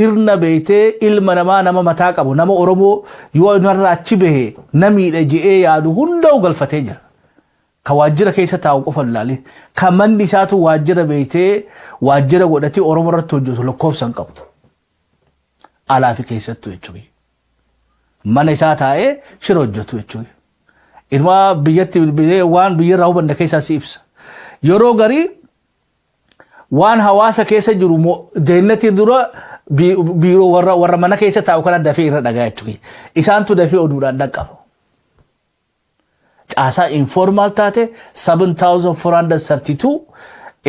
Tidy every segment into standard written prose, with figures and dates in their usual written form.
Sirna beeytee ilma namaa, nama mataa qabu, nama Oromoo yoo narraa achi bahe na miidha je'ee yaadu hunda'u galfatee jira. Ka waajjira keessa taa'u qofa hin ilaalin. Ka manni isaatu waajjira beeytee waajjira godhatee Oromoo irratti hojjetu lakkoofsa hin qabu. Alaa fi keessattuu jechuudha. Mana isaa taa'ee shira hojjetu jechuudha. Ilma biyyatti bilbilee waan biyyarraa hubanne keessaa si ibsa. Yeroo garii waan hawaasa keessa jiru deennatti dura biiroo warra mana keessa taa'u kana dafee irra dhagaa jechuudha. Isaantu dafee oduudhaan dhaqqaba. Caasaa informal taate 7432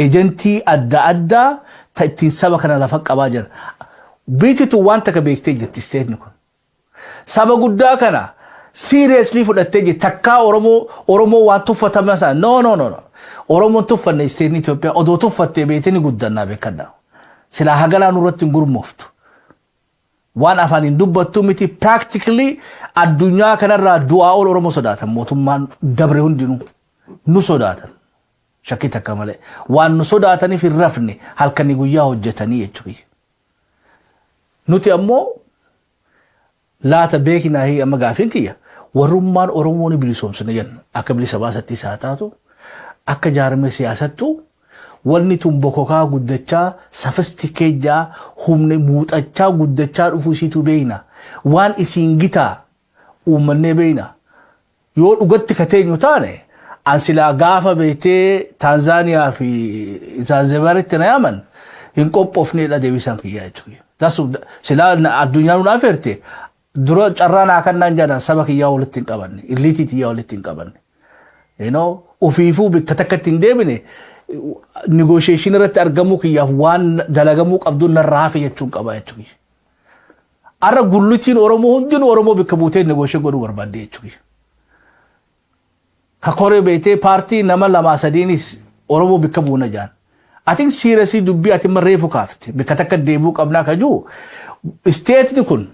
ejentii adda addaa ta ittiin saba kana lafa qabaa jira. Biyyi tun waan takka beektee jirti isteetni kun. Saba guddaa kana seriously fudhattee jirti. Takkaa Oromoo waan tuffatame sana, no, no, no, no. Oromoon tuffanne isteetni Itoophiyaa odoo tuffattee beektee ni guddannaa beekadha. Silaa haganaa nurratti hin gurmooftu. Waan afaan hin dubbattu miti, practically addunyaa kanarraa du'aa ol Oromoo sodaatan, mootummaan dabre hundinuu nu sodaatan. Shakkii takka malee. Waan nu sodaataniif hin rafne, halkanii guyyaa hojjetanii jechuudha. Nuti ammoo laata beeknaa hi amma gaafiin kiyya, warrummaan Oromoo ni bilisoomsina jenna, akka bilisa baasatti isaa taatu, akka jaarmee siyaasattu, wanni tun bokokaa guddachaa, sophisticated humna muuxachaa guddachaa dhufuu isiitu beekna. Waan isiin gitaa uummannee beekna. Yoo dhugatti kateenyu taane, an silaa gaafa beektee Taanzaaniyaa fi Zaanzibaaritti na yaaman hin qophoofneedha deebisaan kiyyaa jechuudha. Silaa addunyaan nu afeerte dura carraa naa kannaan jedhan, saba kiyyaa walitti hin qabanne, illiitii kiyyaa walitti hin qabanne. Ofiifuu bakka takkatti hin deebine, negotiation irratti argamuu kiyyaaf waan dalagamuu qabdu narraa hafe jechuun qaba jechuudha. Arra gullutiin Oromoo hundinuu Oromoo bakka buutee negotiate godhuu barbaadde jechuudha. Ka koree beektee paartii nama lamaa sadiinis Oromoo bakka buuna jaan. Atiin seriously dubbii ati reefu kaafte bakka takka deebuu qabnaa ka jiru, isteetni kun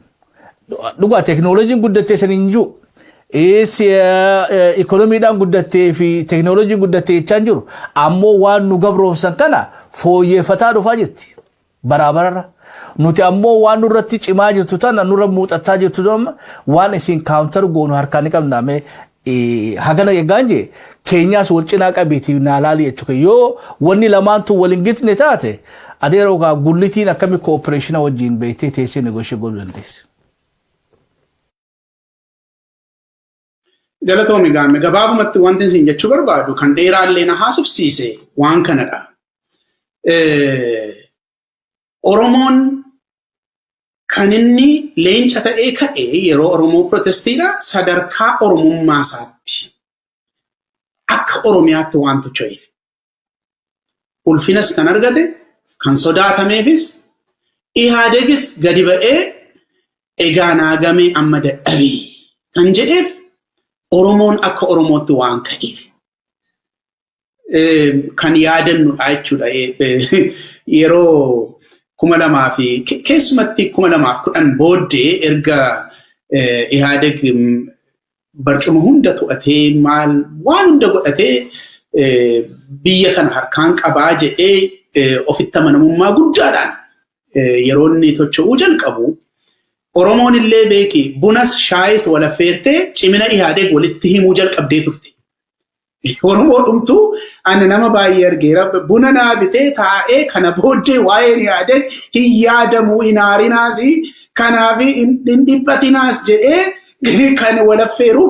dhugaa teekinooloojiin guddattee san hin jiru. Ikoonomiidhaan guddattee fi teekinooloojiin guddattee jechaa hin jiru. Ammoo waan nu gabroomsan kana fooyyeffataa dhufaa jirti. Baraa bararra. Nuti ammoo waan nurratti cimaa jirtu tana, nurra muuxattaa jirtu tana, waan isin counter goonu harkaan ni qabna mee hagana eeggaan jee keenyaas wal cinaa qabeeti naa laali jechuudha. Yoo wanni lamaan tun wal hin gitne taate, adeeroo gaa gullitiin akkamii cooperation wajjin beektee teessee negotiate godhuu dandeessi? Galatoomi Gaamme, gabaabumatti wanti isin jechuu barbaadu kan dheeraallee na haasofsiise waan kanadha. Oromoon kan inni leenca ta'ee ka'e yeroo Oromoo protestiidha, sadarkaa Oromummaa isaatti akka Oromiyaatti waan tocho'eef. Ulfinas kan argate, kan sodaatameefis, Ihaadegis gadi ba'ee egaa naagamee amma dadhabee kan jedheef Oromoon akka Oromootti waan ka'eef. Kan yaadannudha jechuudha. Yeroo 2000 fi keessumatti 2010 booddee erga Ihaadeg barcuma hunda to'atee, maal waan hunda godhatee, biyya kana harkaan qabaa jedhee ofitti amanamummaa guddaadhaan yeroo inni tocho'uu jalqabu, Oromoon illee beeki bunas shaayis walaffeertee cimina Ihaadeg walitti himuu jalqabdee turte. Oromoo dhumtuu ani nama baay'ee argeera. Buna naa bitee taa'ee kana booddee waa'een Ihaadeg hin yaadamu, hin aarinaas, kanaaf hin dhiphatinaas jedhee kan walaffeeru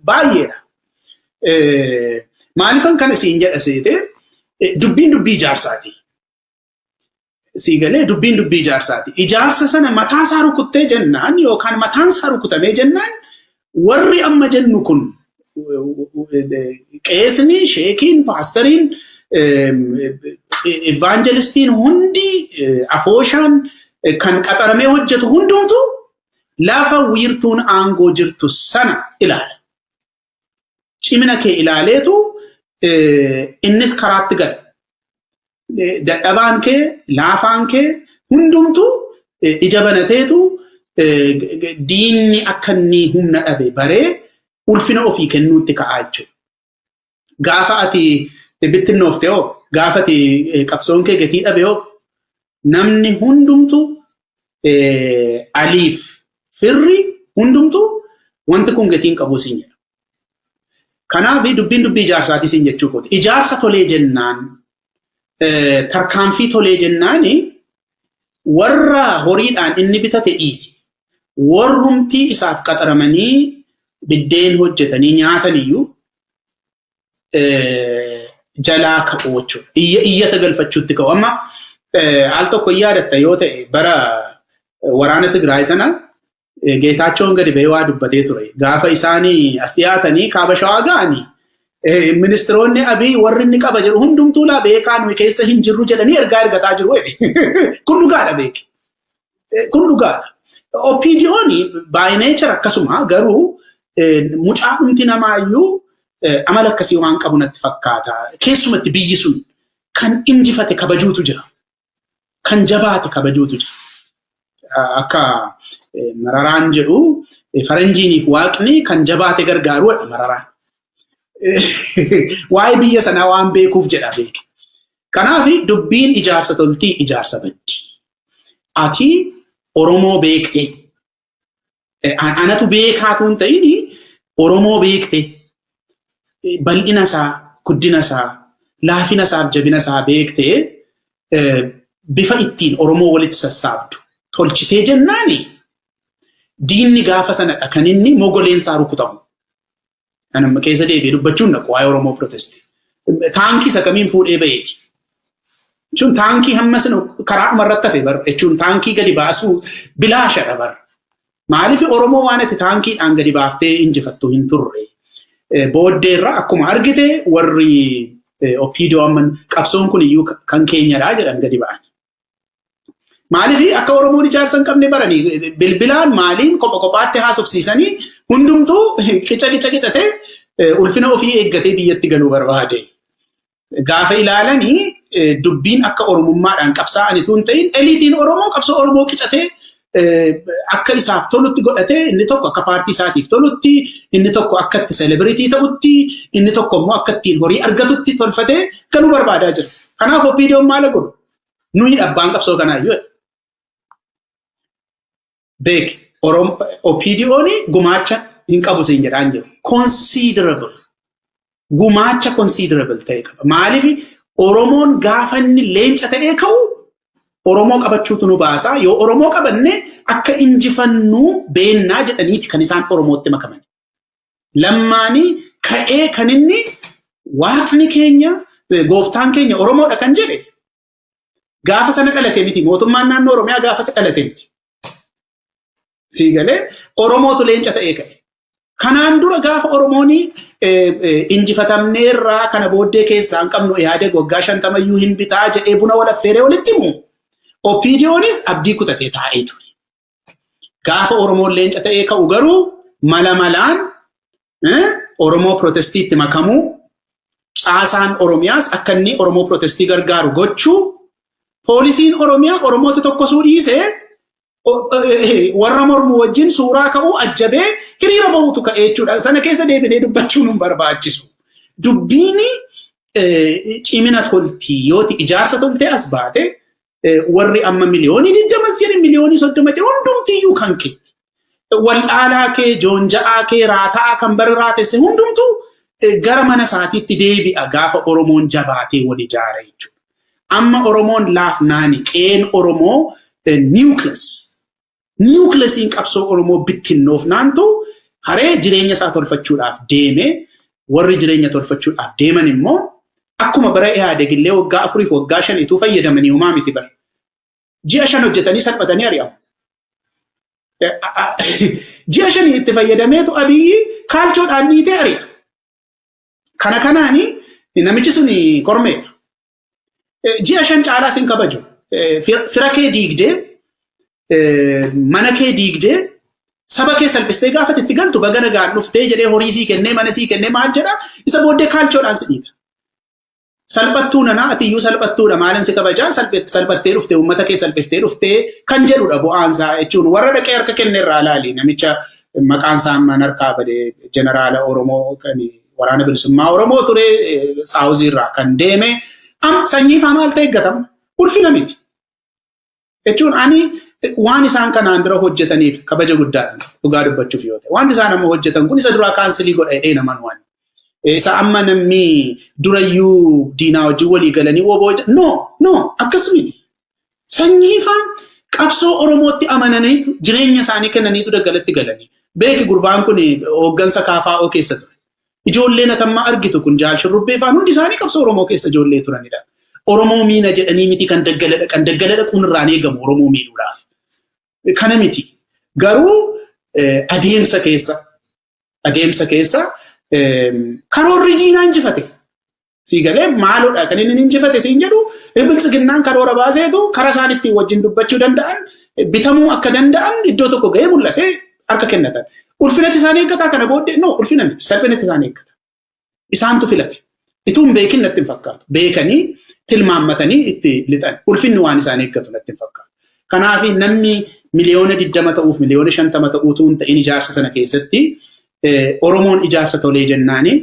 baay'eedha. Maaliifan kana siin jedha seete, dubbiin dubbii ijaarsaati. Sii galee, dubbiin dubbii ijaarsaati. Ijaarsa sana mataa isaa rukuttee jennaan yookaan mataan isaa rukutamee jennaan, warri amma jennu kun, qeesni, sheekiin, paastariin, evaanjelistiin hundi, afooshaan kan qaxaramee hojjetu hundumtu lafa wiirtuun aangoo jirtu sana ilaala. Cimina kee ilaaleetu innis karaatti gala. Dadhabaan kee, laafaan kee hundumtuu ija banateetu diinni akka inni humna dhabe baree ulfina ofii kennuutti ka'aa jechuudha. Gaafa ati bittinnoofte hoo, gaafa ati qabsoon kee gatii dhabe hoo, namni hundumtuu Aliif firri hundumtuu wanti kun gatiin qabu siin jedha. Kanaaf dubbiin dubbii ijaarsaati siin jechuu kooti. Ijaarsa tolee jennaan, tarkaanfii tolee jennaani, warra horiidhaan inni bitate dhiisi. Warrumtii isaaf qaxaramanii biddeen hojjetanii nyaatan iyyuu jalaa ka'u jechuudha. Iyyata galfachuutti ka'u. Amma al tokko yaadatta yoo ta'e, bara waraana Tigraay sana Geetaachoon gadi ba'ee waa dubbatee ture. Gaafa isaanii as dhiyaatanii kaaba Shawaa ga'anii, ministiroonni Abiy warri inni qaba jedhu hundumtuu laa beekaa nuyi keessa hin jirru jedhanii ergaa ergataa jiru. Kun dhugaadha beeki. Kun dhugaadha. OPDO'n by nature akkasuma, garuu mucaa dhumti namaayyuu amala akkasii waan qabu natti fakkaata. Keessumatti biyyi sun kan injifate kabajuutu jira. Kan jabaate kabajuutu jira. Akka Mararaan jedhu, faranjiiniif waaqni kan jabaate gargaaruudha Mararaan. Waa'ee biyya sanaa waan beekuuf jedha beeke. Kanaaf dubbiin ijaarsa toltii, ijaarsa baddi. Ati Oromoo beekte. Anatu beekaa kun ta'in, Oromoo beekte. Bal'ina isaa, guddina isaa, laafina isaaf jabina isaa beektee bifa ittiin Oromoo walitti sassaabdu tolchitee jennaani, diinni gaafa sanadha kan inni mogoleen isaa rukutamu. Kan amma keessa deebi'ee dubbachuun naqu waa'ee Oromoo protest. Taankii isa kamiin fuudhee baheeti? Jechuun taankii hamma sana karaa dhumarratti hafe bar, jechuun taankii gadi baasuu bilaashadha bar. Maaliif Oromoo waan ati taankiidhaan gadi baaftee injifattu hin turre. Booddeerra akkuma argite warri OPDO amma qabsoon kun iyyuu kan keenyadha jedhan gadi ba'an. Maaliif akka Oromoon ijaarsa hin qabne baranii bilbilaan maaliin kopha kophaatti haasofsiisanii hundumtuu qica qica qicatee ulfina ofii eeggatee biyyatti galuu barbaade. Gaafa ilaalanii dubbiin akka Oromummaadhaan qabsaa'anitu hin ta'in, eliitiin Oromoo qabsoo Oromoo qicatee akka isaaf tolutti godhatee, inni tokko akka paartii isaatiif tolutti, inni tokko akka itti celebrity ta'utti, inni tokko immoo akka ittiin horii argatutti tolfatee galuu barbaadaa jira. Kanaaf OPDO'n maal godhu? Nuyi abbaan qabsoo kanaayyuu. Beek, OPDO'n gumaacha hin qabu siin jedhaan jiru. Considerable. Gumaacha considerable ta'e qaba. Maaliif Oromoon gaafa inni leenca ta'ee ka'u Oromoo qabachuutu nu baasaa. Yoo Oromoo qabanne akka injifannuu beennaa jedhaniiti kan isaan Oromootti makaman. Lammaanii ka'ee kan inni waaqni keenya, gooftaan keenya Oromoodha kan jedhe gaafa sana dhalate miti. Mootummaan naannoo Oromiyaa gaafa sana dhalate miti. Sii galee? Oromootu leenca ta'ee ka'e. Kanaan dura gaafa Oromoon injifatamneerraa kana booddee keessaa hin qabnu, yaadee waggaa 50yyuu hin bitaa jedhee buna wal affeeree walitti himu. OPDOnis abdii kutatee taa'ee ture. Gaafa Oromoon leenca ta'ee ka'u garuu mala malaan Oromoo protestiitti makamuu, caasaan Oromiyaas akka inni Oromoo protestii gargaaru gochuu, poolisiin Oromiyaa Oromoota tokkosuu dhiisee warra mormu wajjin suuraa ka'uu ajjabee hiriira bahutu ka'ee jechuudha. Sana keessa deebinee dubbachuun hin barbaachisu. Dubbiin cimina toltii yooti ijaarsa toltee as baate, warri amma 20 miliyoonii jedhe, 30 miliyoonii jedhe, hundumtiyyuu kan keeti. Waldhaalaa kee, joonja'aa kee, raataa kan bara raatesse hundumtuu gara mana isaatiitti deebi'a gaafa Oromoon jabaatee wal ijaara jechuudha. Amma Oromoon laafnaani qeen Oromoo nucleus. Nucleusiin qabsoo Oromoo bittinnoofnaantu haree jireenya isaa tolfachuudhaaf deeme. Warri jireenya tolfachuudhaaf deeman immoo akkuma bara Ihaadeg illee waggaa 4f waggaa 5ituu fayyadamanii homaa miti bara. Ji'a 5 hojjetanii salphatanii ari'amu. Ji'a 5 itti fayyadameetu Abiyyi kaalchoodhaan dhiitee ari'a. Kana kanaani namichi sun kormeedha. Ji'a 5 caalaa sin kabaju. Fira kee diigdee, mana kee diigdee, saba kee salphistee gaafa itti galtu baga nagaan dhuftee jedhee horii sii kennee, mana sii kennee, maal jedha, isa booddee kaalchoodhaan si dhiita. Salphattuu nanaa, ati iyyuu salphattuudha, maalin si kabajaa, salphattee dhuftee, uummata kee salphiftee dhuftee kan jedhudha bu'aansaa jechuun. Warra dhaqee harka kennerraa ilaali, namicha maqaan isaa ammaan harkaa bade, jeneraala Oromoo kan waraana bilisummaa Oromoo ture, saawuziirraa kan deeme, sanyii faa maal ta'e eeggatama, ulfina miti. Jechuun ani Waan isaan kanaan dura hojjetaniif kabaja guddaadha, dhugaa dubbachuuf yoo ta'e. Wanti isaan amma hojjetan kun isa duraa cancel godha jedhee naman waan. Isa amma namni durayyuu diinaa wajjin walii galanii WBO hojjetan. No, no, akkas miti. Sanyii faan qabsoo Oromootti amananiitu jireenya isaanii kennaniitu daggalatti galanii. Beeki, gurbaan kun hooggansa KFO keessa ture. Ijoolleen atammaa argitu kun, Jaal Shurrubbee faan, hundi isaanii qabsoo Oromoo keessa ijoollee turanidha. Oromoo miina jedhanii miti kan daggala dhaqan. Daggala dhaquun irraan eegamu Oromoo miidhuudhaaf. Kana miti. Garuu adeemsa keessa karoorri diinaa injifate. Sii galee? Maaloodha kan inni injifate siin jedhu, Biltsiginnaan karoora baaseetu karaa isaan ittiin wajjin dubbachuu danda'an, bitamuu akka danda'an iddoo tokko ga'ee mul'ate, harka kennatan. Ulfinatti isaan eeggataa kana booddee? No, ulfina miti, salphinatti isaan eeggata. Isaantu filate. Ituu hin beekin natti hin fakkaatu. Beekanii tilmaammatanii itti lixan. Ulfinni waan isaan eeggatu natti hin fakkaatu. Kanaaf namni 20 miliyoona ta'uuf 50 miliyoona ta'uutu hin ta'in, ijaarsa sana keessatti Oromoon ijaarsa tolee jennaani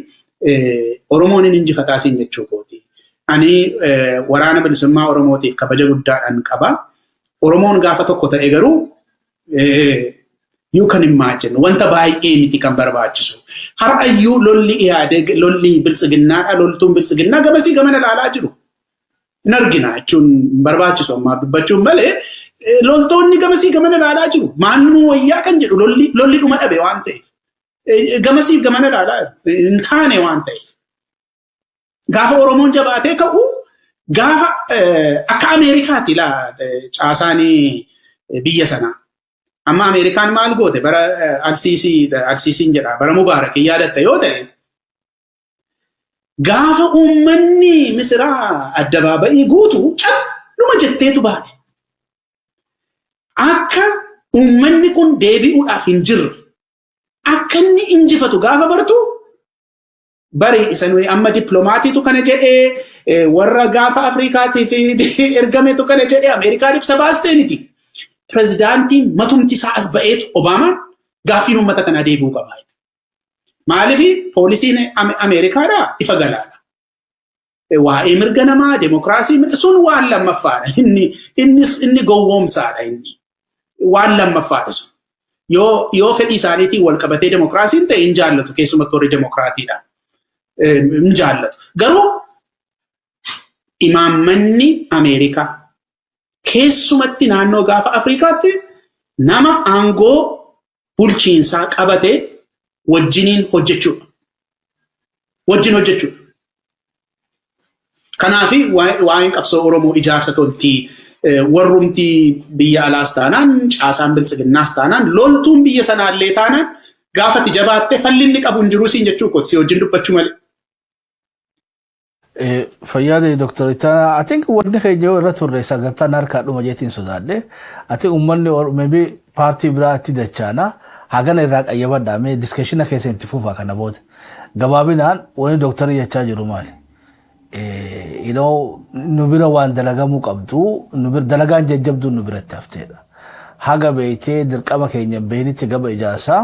Oromoon hin injifataa siin jechuu kooti. Ani Waraana Bilisummaa Oromootiif kabaja guddaadhaan qaba. Oromoon gaafa tokko ta'e garuu, you can imagine, wanta baay'ee miti kan barbaachisu. Har'ayyuu lolli Ihaadeg, lolli Biltsiginnaadha, loltuun Biltsiginnaa gamasii gamana ilaalaa jiru. Hin argina jechuun hin barbaachisu ammaa dubbachuun malee, loltoonni gamasii gamana ilaalaa jiru. Maannuu wayyaa kan jedhu, lolli dhuma dhabe waan ta'eef. Gamasiif gamana ilaalaa jiru. Hin taane waan ta'eef. Gaafa Oromoon jabaatee ka'u, gaafa akka Ameerikaatti laa caasaan biyya sanaa. Amma Ameerikaan maal goote? Bara Alsiisii, Alsiisiin jedha, bara Mubaarak yaadatta yoo ta'e, gaafa uummanni Misiraa addabaabayii guutu calluma jetteetu baate. Akka uummanni kun deebi'uudhaaf hin jirre, akka inni injifatu gaafa bartu, bari isa nuyi amma dippiloomaatiitu kana jedhee, warra gaafa Afrikaatiif ergametu kana jedhee, Ameerikaan ibsa baastee miti. Pirezidaantiin matumti isaa as ba'eetu, Obaamaan, gaaffiin uummata kanaa deebi'uu qaba. Maaliif? Poolisiin Ameerikaadhaa ifa galaadha. Waa'ee mirga namaa, demokiraasii sun waan lammaffaadha. Inni gowwoomsaadha inni. Waan lammaffaadha sun. Yoo fedhii isaaniitiin wal qabatee demokiraasiin ta'e hin jaallatu, keessumattuu warri demokiraatiidha. Hin jaallatu. Garuu imaammanni Ameerikaa keessumatti naannoo gaafa Afrikaatti nama aangoo bulchiinsaa qabate wajjiniin hojjechuudha. Wajjin hojjechuudha. Kanaaf waa'een qabsoo Oromoo ijaarsa toltii, warrumti biyya alaas taanaan, caasaan Biltsiginnaas taanaan, loltuun biyya sanaallee taanaan, gaafati jabaatte falli qabu hin jiru siin jechuu kooti, si wajjin dubbachuu malee. Fayyaade, Dr. Ittaanaa, I think wanni keenya yoo irra turre sagantaan harkaa dhuma jeetiin sodaadhe. I think uummanni maybe paartii biraatti dachaana hagana irraa qayyabadha. Mee discussion keessa itti fufa kana booda. Gabaabinaan wanni dooktarri jechaa jiru maali? Nu bira waan dalagamuu qabdu, nu bira dalagaan jajjabduun nu biratti hafteedha. Haga beeytee dirqama keenya beenitti gaba ijaarsaa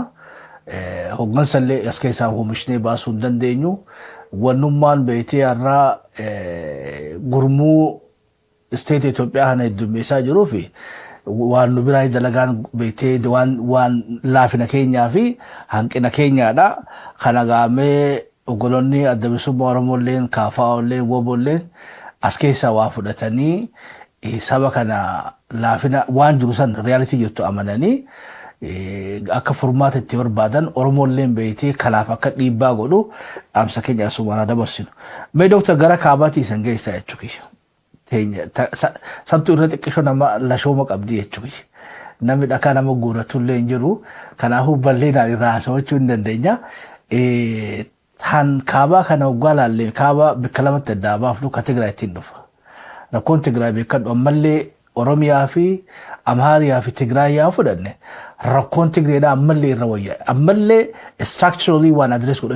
hooggansallee as keessaa oomishnee baasuu hin dandeenyu. Wannummaan beeytee har'aa gurmuu state Itoophiyaa kana heddummeessaa jiruu fi waan nu biraa dalagaan beeytee waan laafina keenyaa fi hanqina keenyaadha. Kana gaamee oggolonni Adda Bilisummaa Oromoolleen, KFOlleen, WBOlleen as keessaa waa fudhatanii, saba kana laafina waan jiru san, reality jirtu amananii, akka furmaata itti barbaadan, Oromoolleen beeytee kanaaf akka dhiibbaa godhu dhaamsa keenya asumaan dabarsinu. Mee dooktar, gara kaabaatii isan geessaa jechuu kiyya. Santu irra xiqqishoo nama lashooma qabdi jechuu kiyya. Namni dhakaa nama guuratullee hin jiru. Kanaafuu bal'inaan irraa haasawachuu hin dandeenya. Tan kaabaa kana waggaa laallee, kaabaa bakka lamatti addaa baafnu, ka Tigraay ittiin dhufa. Rakkoon Tigraay beekadhu, ammallee Oromiyaa fi Amhaariyaa fi Tigraay yaa fudhanne, rakkoon Tigreedhaa ammallee irra wayya. Ammallee structurally waan address godhachuu